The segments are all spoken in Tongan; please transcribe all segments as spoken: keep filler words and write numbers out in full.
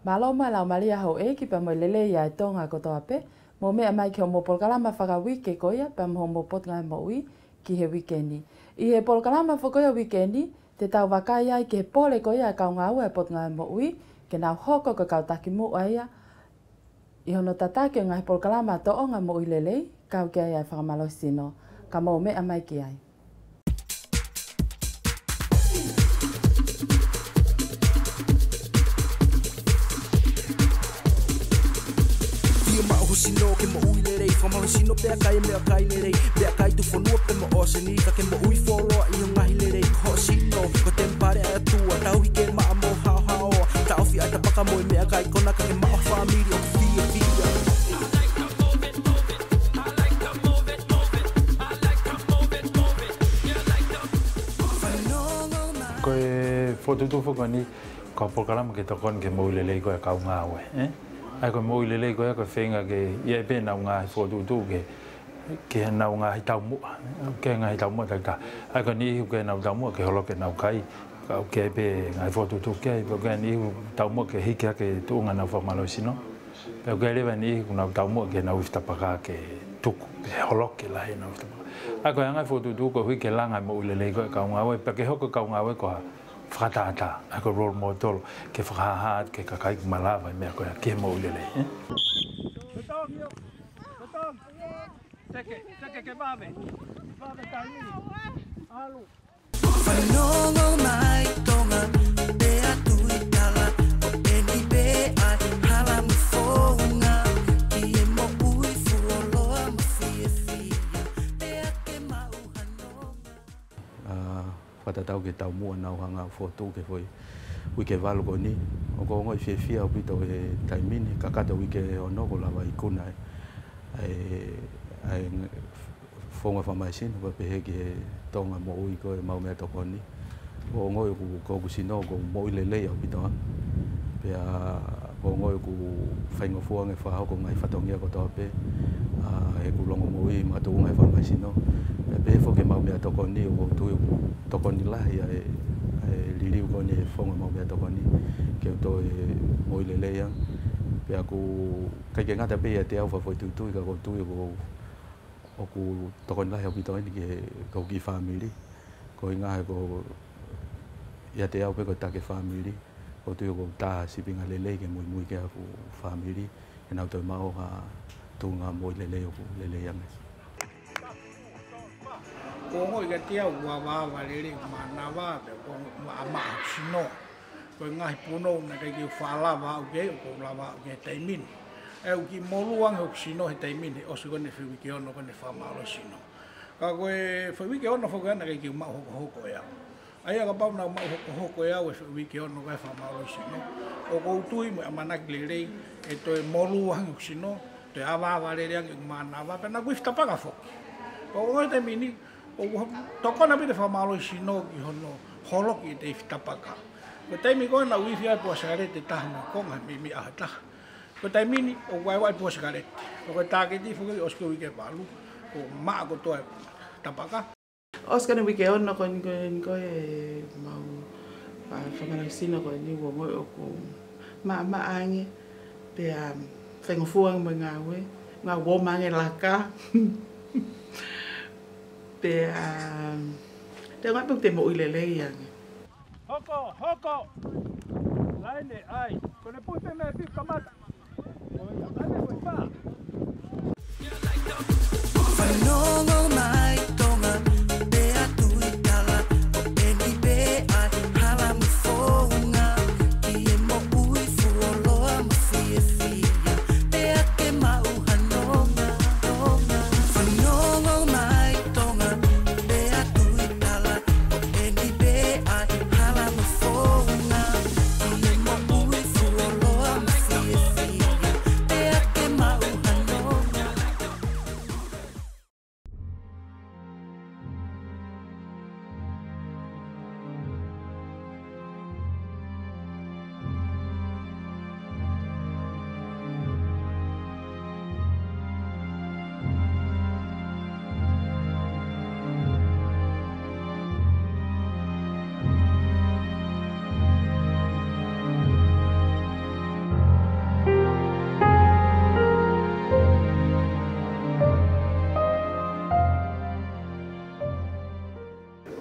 Mālō mo e laumālie ʻa houʻeiki pea mo e lelei ʻa e Tonga kotoa pē, mou meʻa mai ki hoʻomou polokalama fakauike ko ia pea mo hoʻomou Potungāue Moʻui ki he uike ni. ʻI he polokalama foki ko ia uike ni, te tau vakai ai ki he pole ko ia ʻa e kau ngāue ʻa e Potungāue Moʻui, ke nau hoko ko e kau takimuʻa ia ʻi hono tataki ʻo e ngaahi polokalama tōʻonga moʻui lelei, kau ki ai ʻa e fakamālohisino. Ka mou meʻa mai ki ai. Fiemaʻu ho sino ke moʻui lelei, fakamālohisino pea kai meʻakai lelei, meʻakai tuʻufonua pea mo ʻōseni, ka ke moʻui fuoloa ʻi ho ngaahi lelei. Ko ho sino ko e temipale ʻa e ʻOtua, tauhi ke maʻa mo haohaoa, taʻofi ʻa e tapaka mo e meʻakai kona, ka ke maʻu ha fāmili ʻoku fiefia. Ko e fokotuʻutuʻu foki eni, ko e polokalama ke tokoni ki he moʻui lelei ko ia ʻa e kau ngāue, ē? ʻA ia ko e moʻui lelei ko ia ko e feinga ke ʻi ai pē ʻenau ngaahi fokotuʻutuʻu ke, ki heʻenau ngaahi taumuʻa, ki he ngaahi taumuʻa takitaha. ʻA ia ko e niʻihi ʻoku ʻi ai ʻenau taumuʻa ke holoki ʻenau kai, ka ʻoku ʻi ai pē ngaahi fokotuʻutuʻu ki ai, pea ʻoku ʻi ai e niʻihi taumuʻa ke hiki hake tuʻunga ʻenau fakamālohisino. Pea ʻoku ʻi ai leva e niʻihi ʻoku nau taumuʻa ke nau ʻi fitapaka ke tuku, pe holoki e lahi ʻenau fitapaka. ʻA ia ko e anga e fokotuʻutuʻu koeʻuhi ke langa e moʻui lelei ko ia ʻa e kau ngāue, pea ke hoko e kau ngāue ko ha fakatātā, ʻa ia ko e role model, ke fakahāhā atu ki he kakai ʻoku malava e meʻa ko ia ki he moʻui lelei, ē? Teke, teke ke vave. Vave taimi. ʻAlu. Fanongo mai Tonga, pea tuitala, ʻo eni pē ʻa e hala mo e founga, ki he moʻui fuoloa mo fiefia, pea ke maʻu ha nonga. ʻA, fakatatau ki he taumuʻa naʻa ku hanga ʻo fokotuʻu ki he foʻi uike valu ko eni. ʻOku ou ongoʻi fiefia ʻaupito he taimi ni, kakato e uike ono kuo lava ikuna ai ʻa e, ʻa e founga fakamālohisino, pea pehē ki he Tonga moʻui ko e maʻu meʻatokoni. ʻOku ou ongoʻi ʻoku, ko hoku sino ʻoku moʻui lelei ʻaupito ange. Pea ʻoku ou ongoʻi ʻoku faingofua ange fakahoko e ngaahi fatongia kotoa pē, ʻa, heʻeku longomoʻui makatuʻunga he fakamālohisino. Pea pehē foki ki he maʻu meʻatokoni, ʻoku ou tui ʻoku tokoni lahi ʻa e, ʻa e liliu ko eni e founga maʻu meʻatokoni ke u toe moʻui lelei ange. Pea ʻoku ʻikai ke ngata pē ʻiate au fakafoʻituitui, ka ʻoku ou tui ʻoku, ʻoku tokoni lahi ʻaupito eni ki he, ki hoku kiʻi fāmili. Ko e ʻuhinga he ko ʻiate au pē ko e taki fāmili, ʻoku ou tui ʻoku ou tā ha sīpinga lelei ke muimui ki ai hoku fāmili, ke nau toe maʻu ha tuʻunga moʻui lelei ʻoku lelei ange. ʻOku ou ongoʻi kiate au ʻoku avaava lelei ʻeku mānava, pea ʻoku ou maʻamaʻa hoku sino. Ko e ngaahi punou naʻe ʻikai ke u faʻa lava aʻu ki ai, ʻoku ou lava aʻu ki ai he taimi ni. ʻOku ou kiʻi molū ange hoku sino he taimi ni, he ʻosi ko eni e foʻi uike ono ko eni e fakamālohisino. Ka ko e foʻi uike ono foki naʻe ʻikai ke u maʻu hokohoko ʻe au. ʻA ia kapau naʻa ku maʻu hokohoko ʻe au e foʻi uike ono ko ē e fakamālohisino, ʻoku ou tui mo e ʻamanaki lelei ʻe toe molū ange hoku sino, toe avaava lelei ange ʻeku mānava, pea naʻa ku ʻi fitapaka foki. Pea ʻoku ou ongoʻi he taimi ni, ʻoku tokoni ʻaupito e fakamālohisino ki hono holoki ʻete ʻi fitapaka. Ko e taimi ko ē naʻa ku ifi ai e pua sikaleti ʻe taha mo e konga he meimei ʻaho ʻe taha. Ko e taimi ni ʻoku vaeua e pua sikaleti. Ko e tāketi foki ʻosi ko e uike valu, kuo maʻa kotoa e tapaka. ʻOsi ko eni e uike ono ko eni, ko eni ko e mau, ʻa, fakamālohisino ko eni, ʻoku ou ongoʻi ʻoku maʻamaʻa ange, pea faingofua ange mo e ngāue, ngāue ʻoku maʻa ange e laka. Pea, pea ngāue pē ʻoku te moʻui lelei ange. Hoko, hoko. Laine, ʻai. Ko ʻene puhi pē meʻa ʻe fitu kamata. ʻO ia, ʻai meʻa ko e fā. Fanongo mai Tonga, pea tuitala, ʻo eni pē ʻa e hala mo e founga, ki he moʻui fuoloa mo fiefia, pea ke maʻu ha nonga, nonga. Fanongo mai Tonga, pea tuitala, ʻo eni pē ʻa e hala mo e founga, ki he moʻui fuoloa mo fiefia, pea ke maʻu ha nonga.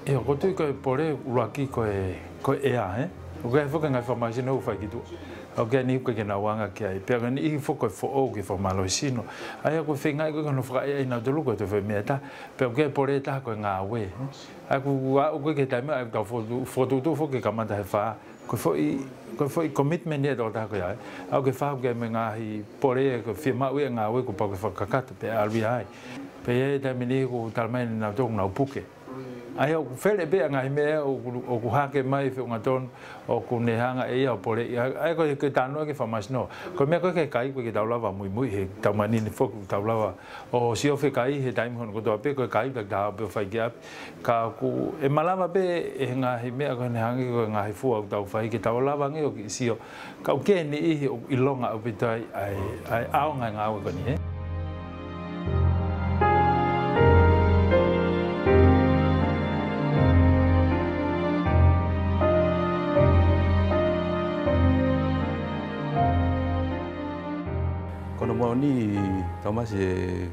ʻIo, ʻoku ou tui ko e pole ʻuluaki ko e, ko e ʻea, ē? ʻOku ʻi ai foki e ngaahi fakamālohisino ʻoku fai ki tuʻa. ʻOku ʻi ai e niʻihi ʻoku ʻikai ke nau anga ki ai. Pea ko e niʻihi foki ko e foʻou ki he fakamālohisino. ʻA ia ʻoku feingaʻi ko ē ke nau fakaʻeaʻi nautolu ko e toe foʻi meʻa ʻe taha. Pea ʻoku ʻi ai e pole ʻe taha ko e ngāue, ē? ʻA ia ʻoku, ʻa, ʻoku ʻikai ke taimi, ʻa ia ʻoku tau fokotuʻu, fokotuʻu foki ke kamata he fā. Ko e foʻi, ko e foʻi commitment ia ʻa e tokotaha ko ia, ē. ʻA ia ʻoku ke fakahoko mo e ngaahi pole, ko e fiemaʻu ia e ngāue kuo pau ke fakakakato, pea ʻalu ia ai. Pea ʻi ai e taimi ni ʻoku talamai ʻe nautolu ʻoku nau puke. ʻA ia ʻoku fele pē ʻa e ngaahi meʻa ʻoku, ʻoku hake mai feʻunga tonu, ʻoku ne hanga ʻe ia ʻo poleʻi. ʻA ia, ʻa ia ko e, ko e talanoa ki he fakamālohisino. Ko e meʻa ko ē ke kai, ʻoku ʻikai ke tau lava muimui he taimi ni foki ʻoku tau lava ʻo sio fēfē kai he taimi hono kotoa pē, ko e kai ʻoku tau pē ʻo fai ki ʻapi. Ka ʻoku, ʻe malava pē ʻe he ngaahi meʻa ko eni hangē ko e ngaahi fua ʻoku tau fai ke tau lava ange ʻo kiʻi sio. Ka ʻoku ʻi ai e niʻihi ʻoku ʻilonga ʻaupito ai ʻa e, ʻa e ʻaonga e ngāue ko eni, ē? Ko hono moʻoni, Tamasi, ʻe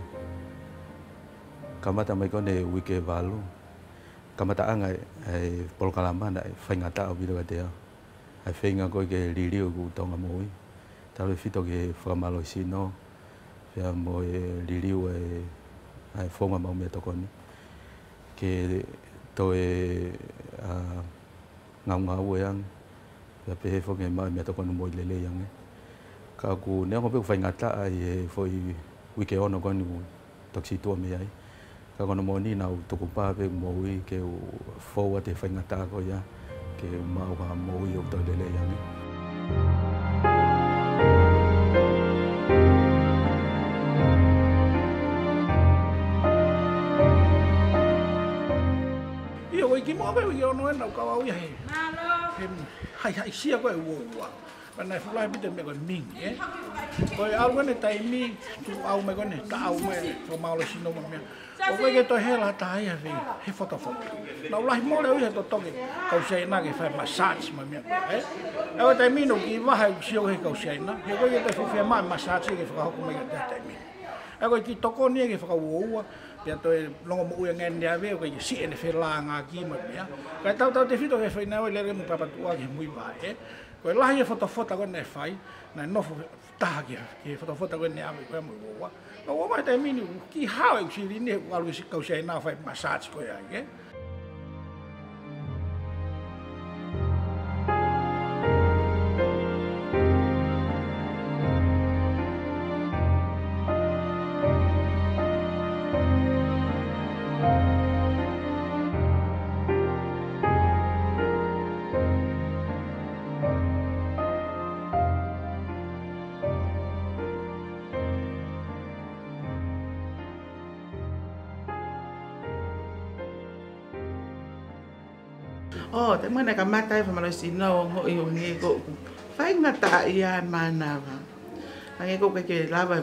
kamata mai ko eni he uike valu. Kamataʻanga e, e polokalama naʻe faingataʻa ʻaupito kiate au. ʻA e feinga ko ē ke liliu ʻeku Tonga moʻui. Tautefito ki he fakamālohisino, pea mo e liliu e, ʻa e founga maʻu meʻatokoni. Ke toe, ʻa, ngaungaue ange, pea pehē foki ke maʻu e meʻatokoni moʻui lelei ange. Ka ʻoku neongo pē ʻoku faingataʻa ʻi he foʻi uike ono ko eni ʻoku toki situʻa mei ai. Ka ko hono moʻoni naʻá ku tukupā pē ʻeku moʻui ke u fou atu he faingataʻa ko ia, ke u maʻu ha moʻui ʻoku toe lelei ange. ʻIo, ko e kimuʻa pē uike ono ena ʻoku kau au ia he, he haʻihaʻisia ko ē ʻo e uoua. Pea naʻe fuʻu lahi ʻaupito e meʻa ko e mingi, ē? Ko e ʻalu ko eni e taimi, tuʻu ʻau mai ko eni, taʻau mai, fakamālohisino mo e meʻa. ʻOku ʻikai ke toe hela ha taha ia he, he fotofota. Naʻá ku lahi mole au ia he totoke, kau Siaina ke fai massage mo e meʻa, ē? ʻA ia ko e taimi ni ʻoku kiʻi vahe ʻeku sio he kau Siaina, he ʻoku ʻikai ke toe fuʻu fiemaʻu e massage ke fakahoko mai kiate au he taimi ni. ʻA ia ko e kiʻi tokoni ia ke fakauouua, pea toe longomoʻui ange ʻene ʻave, ʻoku ʻikai ke siʻi ʻene felāngaaki mo e meʻa. Kae tautautefito ki he faʻahinga ʻo e lele mo Papatūʻā ki he muivaʻe, ē? Ko e lahi e fotofota ko ē naʻe fai, naʻe nofo taha ki he, ki he fotofota ko ē naʻe ʻave ko ē mo e uoua. Ka uoua he taimi ni, kiʻi hao ʻeku silini he ʻoku ʻalu e si-, kau Siaina ʻo fai massage ko ē ai, ē? ʻO, taimi naʻe kamata ai e fakamālohisino ʻo ongoʻi ʻoku ngali ʻoku faingataʻaʻia e mānava. Hangē ʻoku ʻikai ke lava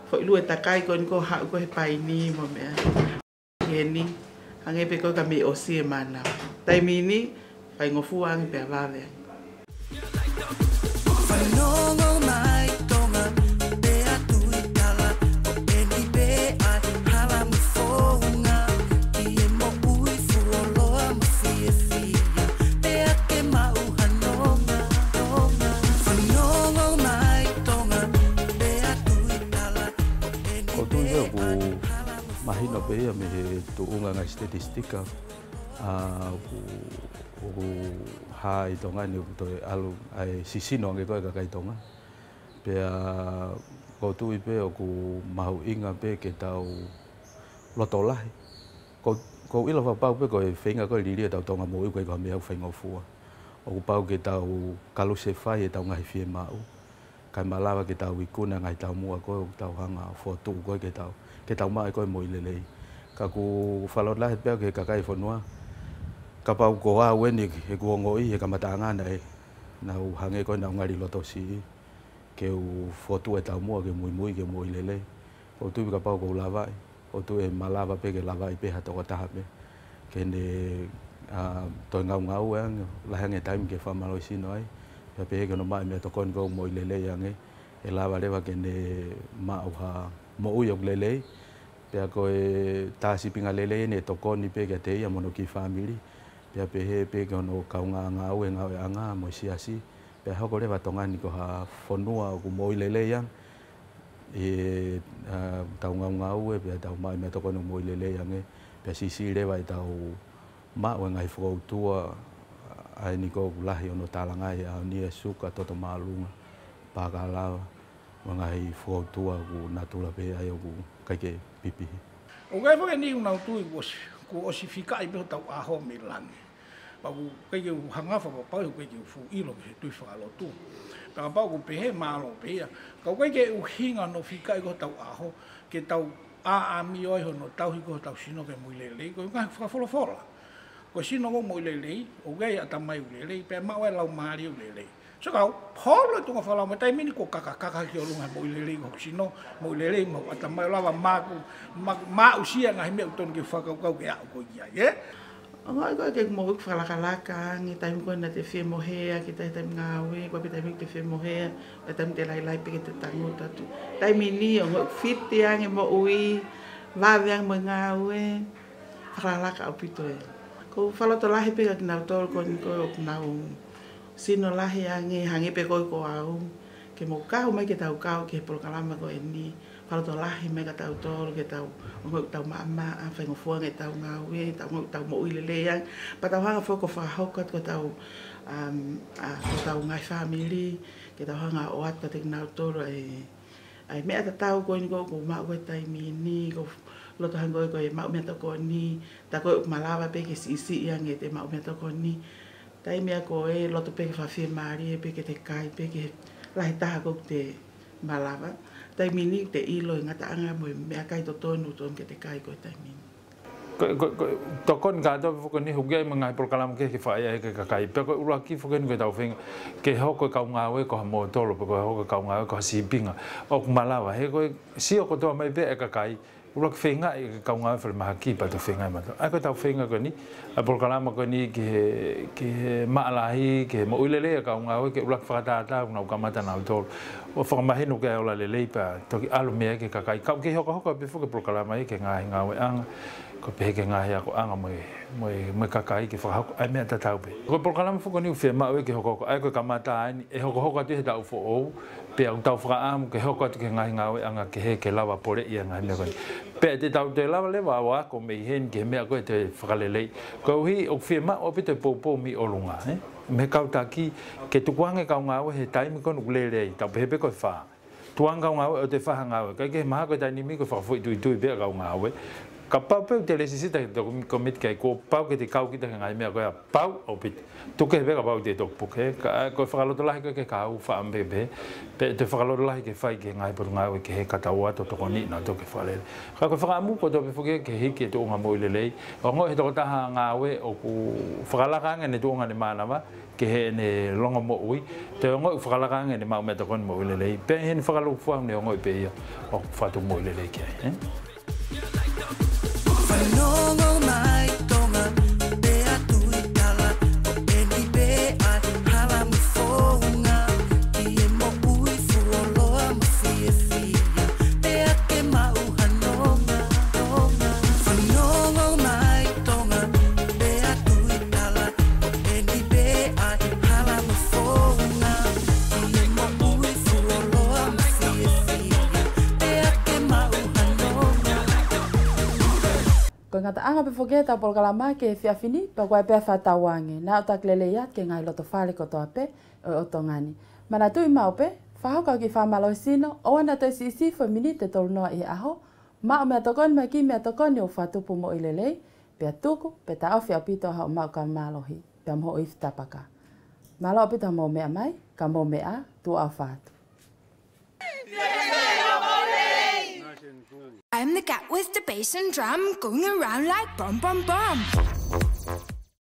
foʻi lue takai ko eni ʻoku haʻu ko ē he paini mo e meʻa. Heni, hangē pē ko e ka mei ʻosi e mānava. Taimi ni, faingofua ange pea vave ange. Fanongo mai Tonga, pea tuitala, ko eni pē ʻa e hala mo e founga, ki he moʻui fuoloa mo fiefia, pea ke maʻu ha nonga, nonga. Fanongo mai Tonga, pea tuitala, ko eni pē ʻa e hala mo e founga. Mahino pē ia mei he tuʻunga ngaahi statistika, ʻa, ʻoku, ʻoku hā ʻi Tonga ni ʻoku toe ʻalu ʻa e sisino ange ko ē e kakai Tonga. Pea ʻoku ou tui pē ʻoku mahuʻinga pē ke tau loto lahi. ʻOku, ʻoku ou ʻilo fakapapau pē ko e feinga ko ē liliu ʻetau Tonga moʻui ʻoku ʻikai ko ha meʻa ʻoku faingofua. ʻOku pau ke tau kalusefai ʻetau ngaahi fiemaʻu. Kae malava ke tau ikuna e ngaahi taumuʻa ko ē ʻoku tau hanga ʻo fokotuʻu ko ē ke tau, ke tau maʻu ko ē e moʻui lelei. Ka ʻoku fakalotolahi pē au ki he kakai e fonua, kapau ko au eni ʻeku ongoʻi he kamataʻanga naʻe, naʻá ku hangē ko ē naʻá ku ngali loto siʻi, ke u fokotuʻu e taumuʻa ke muimui ki he moʻui lelei. ʻOku ou tui pē kapau ʻoku ou lavaʻi, ʻoku ou tui ʻe malava pē ke lavaʻi pē ha tokotaha pē. Ke ne, ʻa, toe ngaungaue ange, lahi ange e taimi ke fakamālohisino ai. Pea pehē ki hono maʻu e meʻatokoni ko ē ʻoku moʻui lelei ange, ʻe lava leva ke ne maʻu ha moʻui ʻoku lelei. Pea ko e tā sīpinga lelei ʻeni ʻe tokoni pē kiate ia mo hono kiʻi fāmili. Pea pehē pē ki hono kaungā ngāue he ngāueʻanga mo e siasi. Pea hoko leva ʻa Tonga ni ko ha fonua ʻoku moʻui lelei ange ʻi, ā, ʻetau ngaungāue, pea ʻetau maʻu meʻatokoni ʻoku moʻui lelei ange, pea siʻisiʻi leva ʻetau maʻu e ngaahi fokoutua, ʻa eni ʻoku lahi hono tālangaʻi he ʻaho ni, e suka, toto māʻolunga, pākalava, mo e ngaahi fokoutua ʻoku natula pē ʻa ia ʻoku ʻikai ke pipihi. ʻOku ʻi ai foki ʻeni ʻoku nau tui kuo ʻosi, kuo ʻosi fikaʻi pē hotau ʻaho mei langi. Pea ʻoku ʻikai ke u hanga fakapapauʻi, ʻoku ʻikai ke u fuʻu ʻilo ki he tui fakalotu. Pea kapau ʻoku pehē, mālō pē ia. Ka ʻoku ʻikai ke ʻuhinga hono fikaʻi ko hotau ʻaho ke tau ʻāʻamio ai hono tauhi ko hotau sino ke moʻui lelei, ko e ngaahi fakafolofola. Ko e sino ʻoku moʻui lelei, ʻoku ʻi ai e ʻatamai ʻoku lelei, pea maʻu ai e laumālie ʻoku lelei. So kau, holo e tuʻunga fakalaumālie, taimi ni kuo kakakaka ki ʻolunga he moʻui lelei ko hoku sino, moʻui lelei mo e ʻatamai, ʻo lava maku, ma-, maʻusia e ngaahi meʻa ʻoku totonu ke fakakaukau ke aʻu ko ia, ē? ʻOku ʻi ai ko ē ke moʻui fakalakalaka ange, taimi ko ē naʻa te fie mohe ai ki he taimi ngāue, ko e pē taimi te fie mohe ai, ko e taimi te lahilahi pē ke te tangutu atu. Taimi ni ʻoku fiti ange moʻui, vave ange mo e ngāue, fakalakalaka ʻaupito ē. ʻOku ou fakalotolahi pē kia kinautolu ko eni ko ē ʻoku nau sino lahi ange, hangē pē ko au, ke mou kau mai ke tau kau ki he polokalama ko eni. Fakalotolahi mai kia tautolu ke tau ongoʻi ʻoku tau maʻamaʻa, faingofua ange ʻetau ngāue, tau ongoʻi ʻoku tau moʻui lelei ange. Pea tau hanga foki ʻo fakahoko atu ki hotau, um, ā, ki hotau ngaahi fāmili, ke tau hanga ʻo ʻoatu kiate kinautolu e, ʻa e meʻa tatau ko eni ko ē ʻoku maʻu he taimi ni, ʻoku ou loto hangē ko e maʻu meʻatokoni, tā ko ē ʻoku malava pē ke siʻisiʻi ange ʻete maʻu meʻatokoni. Taimi ʻa ko ē, loto pē ke fakafiemālie pē ke te kai pē ki he lahi taha ʻoku te malava. Taimi ni te ʻilo e ngataʻanga mo e meʻakai totonu, totonu ke te kai ko e taimi ni. Ko, ko, ko, tokoni kātoa pē foki eni, ʻoku ʻi ai mo e ngaahi polokalama kehe ke fai ai ki he kakai. Pea ko e ʻuluaki foki eni ko ʻetau feinga ke hoko e kau ngāue ko hamoutolu, pe ko e hoko e kau ngāue ko ha sīpinga ʻoku malava. He ko e sio kotoa mai pē e kakai, ʻuluaki feingaʻi e kau ngāue falemahaki pea toki feingaʻi mautolu. ʻA ia ko ʻetau feinga ko eni, ʻa e polokalama ko eni ki he, ki he maʻa lahi, ki he moʻui lelei e kau ngāue, ke ʻuluaki fakatātā ʻoku nau kamata nautolu. ʻO fakamahino ki ai e ola lelei pea toki ʻalu mei ai ki he kakai. Ka ʻoku kei hokohoko pē foki e polokalama ia ki he ngaahi ngāueʻanga, ko e pehē ki he ngaahi akoʻanga mo e, mo e, mo e kakai ke fakahoko ai e meʻa tatau pē. Ko e polokalama foki eni ʻoku fiemaʻu ke hokohoko, ʻa ia ko e kamata eni, ʻe hokohoko atu he taʻu foʻou, pea ʻoku tau fakaʻamu ke hoko atu ki he ngaahi ngāueʻanga kehe ke lava poleʻi e ngaahi meʻa ko eni. Pea te tau toe lava leva ʻo ako mei heni ki he meʻa ko ē te fakalelei. Koeʻuhi ʻoku fiemaʻu ʻaupito e poupou mei ʻolunga, ē? Mei he kau taki, ke tukuange e kau ngāue he taimi ko ē ʻoku lelei, tau pehē pē ko e fā. Tukuange e kau ngāue ʻo toe fai ha ngāue. Kae kehe mahalo ko e taimi ni ko e fakafoʻituitui pē ʻa e kau ngāue. Kapau pē ʻoku te lēsisita ki he toki kōmiti, ʻikai, kuo pau ke te kau kita ki he ngaahi meʻa ko ia, pau ʻaupito. Tuku kehe pē kapau te toki puke, ka, ko e fakalotolahi ko ē ki he kahaʻu, faʻa pehē, pea toe fakalotolahi ke fai ki he ngaahi potungāue kehe ka tau ō atu ʻo tokoniʻi nautolu ke fakalelei. Ka ko e fakaʻamu kotoa pē foki ke hiki e tuʻunga moʻui lelei. ʻOku ongoʻi ʻe he tokotaha ngāue ʻoku fakalaka ange ʻene tuʻunga ʻene mānava ki heʻene longomoʻui, toe ongoʻi ʻoku fakalaka ange ʻene maʻu meʻatokoni moʻui lelei. Pea ʻi heʻene fakalūkufua ʻoku ne ongoʻi pē ia ʻoku fakatupu moʻui lelei ki ai, ē? Fanongo mai Tonga, pea tuitala, ko eni pē ʻa e hala mo e founga, ki he moʻui fuoloa mo fiefia, pea ke maʻu ha nonga, nonga. Fanongo mai Tonga, pea tuitala, ko eni pē ʻa e hala mo e founga, ki he moʻui fuoloa mo fiefia, pea ke maʻu ha nonga. Ko e ngataʻanga pē foki ʻetau polokalama ki he efiafi ni, pea ko e pea fakatauange. Naʻa ʻoku taki lelei atu ki he ngaahi loto fale kotoa pē ʻo e ʻOtu Tonga ni. Manatuʻi maʻu pē, fakahoko e kiʻi fakamālohisino, ʻoua naʻa toe siʻisiʻi foʻi miniti ʻe tolu noa ʻi he ʻaho, maʻu meʻatokoni mo e kiʻi meʻatokoni ʻoku fakatupu moʻui lelei, pea tuku, pea taʻofi ʻaupito hoʻo maʻu kava mālohi, pea mo hoʻo ifi tapaka. Mālō ʻaupito hoʻomou meʻa mai, ka mou meʻa ā, tuʻa ʻofa atu. I'm the cat with the bass and drum going around like bum bum bum.